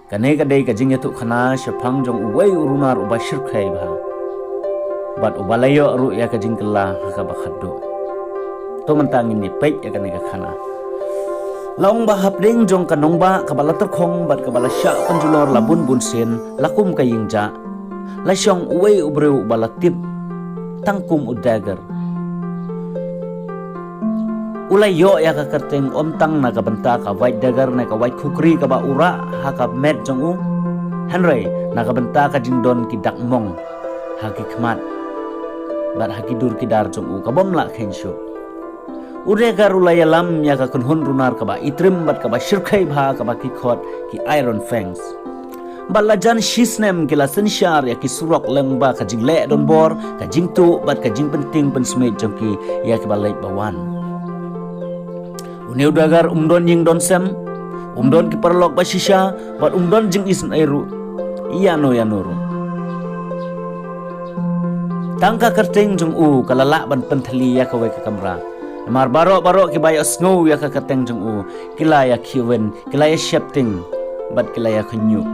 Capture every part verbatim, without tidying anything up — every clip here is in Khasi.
Kane ka dei ka jingïathuhkhana shaphang jong uwei u runar uba shyrkhei bha bad uba la ïoh ruh ïa ka jingkylla ha kaba khatduh. To mynta ngin ïa peit ïa kane ka khana. La ong ba hapdeng jong ka nongbah kaba la tyrkhong bad kaba la shah pynjulor la bun bun sien, la kum ka ïing jah, la shong uwei u briew uba la tip tang kum u Dagger. U la ïoh ïa ka kyrteng ym tang na ka bynta ka wait dagger ne ka wait khukri kaba u rah ha ka met jong u, hynrei na ka bynta ka jingdon ki dak mong ha ki khmat bad ha ki dur ki dar jong u kabym lah kheiñ shuh. U Dagger u la ïalam ïa ka kynhun runar kaba itrim bad kaba shyrkhei bha kaba ki khot ki Iron Fangs. Bad la jan shi snem ki la synshar ïa ki surok lyngba ka jingleh donbor, ka jingtuh bad ka jingpynting pynsmit jong ki ïa kiba leit ba wan. Une u Dagger um don ïing don sem, um don ki paralok ba shisha, bad um don jingisynei ruh ïano ïano ruh. Tang ka kyrteng jong u ka la lah ban pynthylli ïa kawei ka kamra. Namar baroh baroh kiba ïohsngew ïa ka kyrteng jong u ki la ïa khihwin, ki la ïa sheptieng bad ki la ïa khñiuh.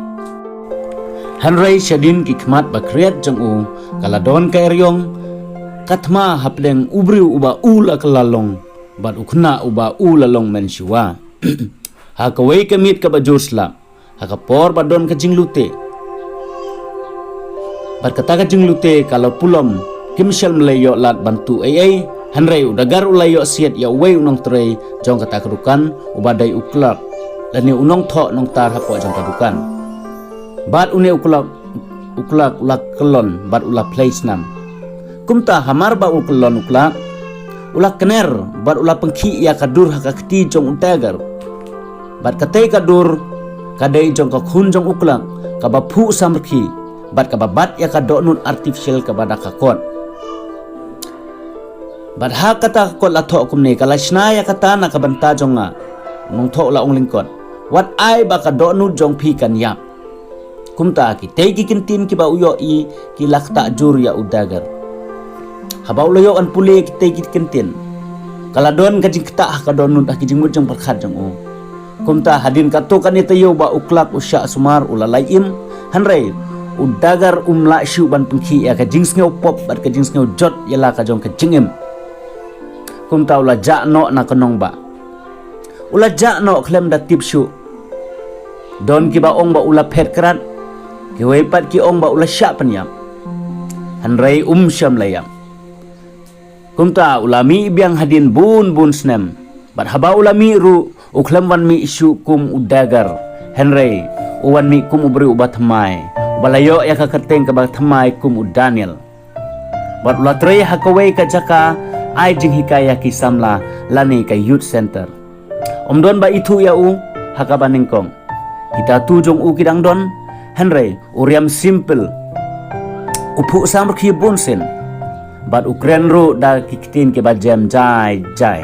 Hynrei shadien ki khmat ba khriat jong u ka la don ka eriong, ka thma hapdeng u briew uba u la kylla long bad u khynnah uba u la long mynshuwa. Ha kawei ka miet kaba jur slap, ha ka por ba don ka jinglute. Bad kata ka jinglute ka la pulom, kim shym la ïoh lad ban tuh ei ei, hynrei u Dagger u la ïoh siat ïa uwei u nongtrei jong kata ka dukan uba dei u clerk lane u nongthoh nongtar hapoh jong ka dukan. Bad une u clerk, u clerk u la kyllon bad u la plie snam. Kumta hamar ba u kyllon u clerk, u la kner bad u la pynkhih ïa ka dur ha ka kti jong u Dagger. Bad katei ka dur ka dei jong ka khun jong u clerk kaba phuh samrkhie bad kaba bat ïa ka dohnud artificial kaba da ka kot. Bad ha kata ka kot la thoh kumne, ka la shna ïa kata na ka bynta jong nga. U nongthoh u la ong lyngkot, wat ai ba ka dohnud jong phi kan ïap. Kumta kitei ki kyntien kiba u ïohi ki la ktah jur ïa u Dagger. Haba u la ïoh ban pule kitei ki kyntien, ka la don ka jingktah ha ka dohnud ha ki jingmut jingpyrkhat jong u. Kumta hadien katto katne taïew ba u clerk u shah sumar u la lait im, hynrei u Dagger um lah shuh ban pynkhih ïa ka jingsngew pop bad ka jingsngew jot ïa la ka jong ka jingim. Kumta u la jah noh na ka nongbah. U la jah noh khlem da tip shuh. Don kiba ong ba u la phet krat, kiwei pat ki ong ba u la shah pynïap. Hynrei um shym la ïap. Kumta u la mih biang hadien bun bun snem. Bad haba u la mih ruh, u khlem wan mih shuh kum u Dagger, hynrei u wan mih kum u briew uba thymmai, uba la ïoh ïa ka kyrteng kaba thymmai kum u Daniel. Bad u la trei ha kawei ka jaka ai jinghikai ïa ki samla lane ka youth center. Um don ba ithuh ïa u ha kaba nyngkong. Ki tattoo jong u ki dang don, hynrei u riam simple. U phuh samrkhie bun sien. Bad u kren ruh da ki ktien kiba jem jai jai.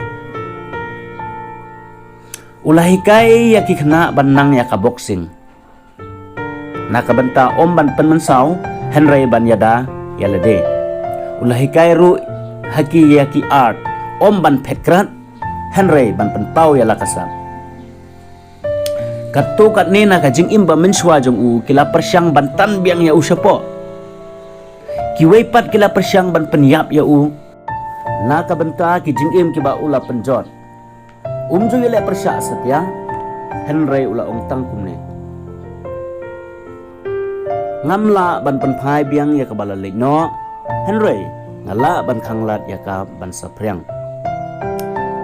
U la hikai ïa ki khynnah ban nang ïa ka boxing. Na ka bynta ym ban pynmynsaw, hynrei ban ïada ïa lade. U la hikai ruh ha ki ïa ki art, ym ban phet krat, hynrei ban pynpaw ïa la ka sap. Katto katne na ka jingim ba mynshuwa jong u ki la pyrshang ban tan biang ïa u shapoh. Kiwei pat ki la pyrshang ban pynïap ïa u na ka bynta ki jingim kiba u la pynjot. Um ju ïaleh pyrshah satia, hynrei u la ong tang kumne. Ngam lah ban pynphai biang ïa kaba la leit noh, hynrei nga lah ban khanglad ïa ka ban saphriang.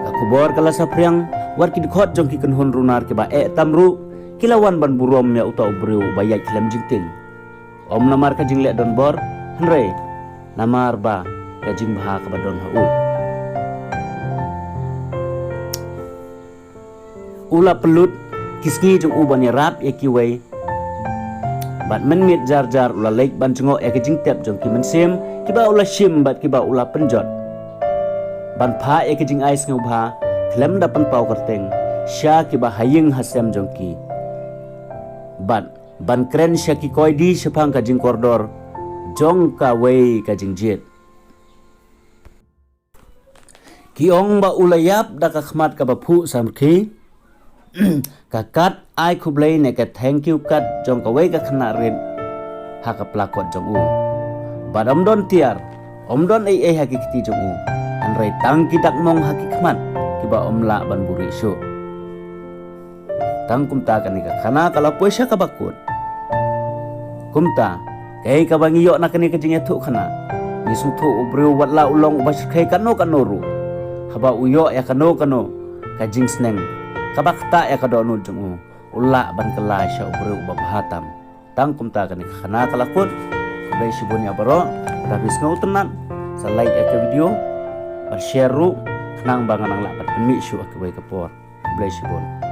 Ka khubor ka la saphriang, wat ki dkhot jong ki kynhun runar kiba eh tam ruh ki la wan ban burom ïa uta u briew uba ïaid khlem jingtieng. Ym namar ka jingleh donbor, hynrei namar ba ka jingbha kaba don ha u. U la pynlut ki sngi jong u ban ïarap ïa kiwei. Bad mynmiet jar jar u la leit ban jngoh ïa ki jingtep jong ki mynsiem kiba u la shim bad kiba u la pynjot. Ban phah ïa ki jingai sngewbha khlem da pynpaw kyrteng sha kiba ha ïing ha sem jong ki. Bad ban kren sha ki koidi shaphang ka jingkordor jong kawei ka jingjied. Ki ong ba u la ïap da ka khmat kaba phuh samrkhie. ka kat ai khublei ne ka thank you kat jong kawei ka khynnah rit ha ka plakot jong u. Bad ym don tiar, ym don ei ei ha ki kti jong u. Hynrei tang ki dak mong ha ki khmat kiba ym lah ban buhrieh shuh. Tang kumta kane ka khana ka la poi sha kaba kut. Kumta, kaei kaba ngi ïoh na kane ka jingïathuh khana, ngi sngewthuh u briew wat la u long uba shyrkhei kano kano ruh, haba u ïoh ïa kano kano ka jingsneng kaba ktah ïa ka dohnud jong u, u lah ban kylla sha u briew uba bha tam. Tang kumta kane ka khana ka la kut. Khublei shibun ïa baroh. Lada phi sngewtynnat, sa like ïa ka video bad share ruh, khnang ba ngan nang lah ban pynmih shuh ha kawei ka por. Khublei shibun.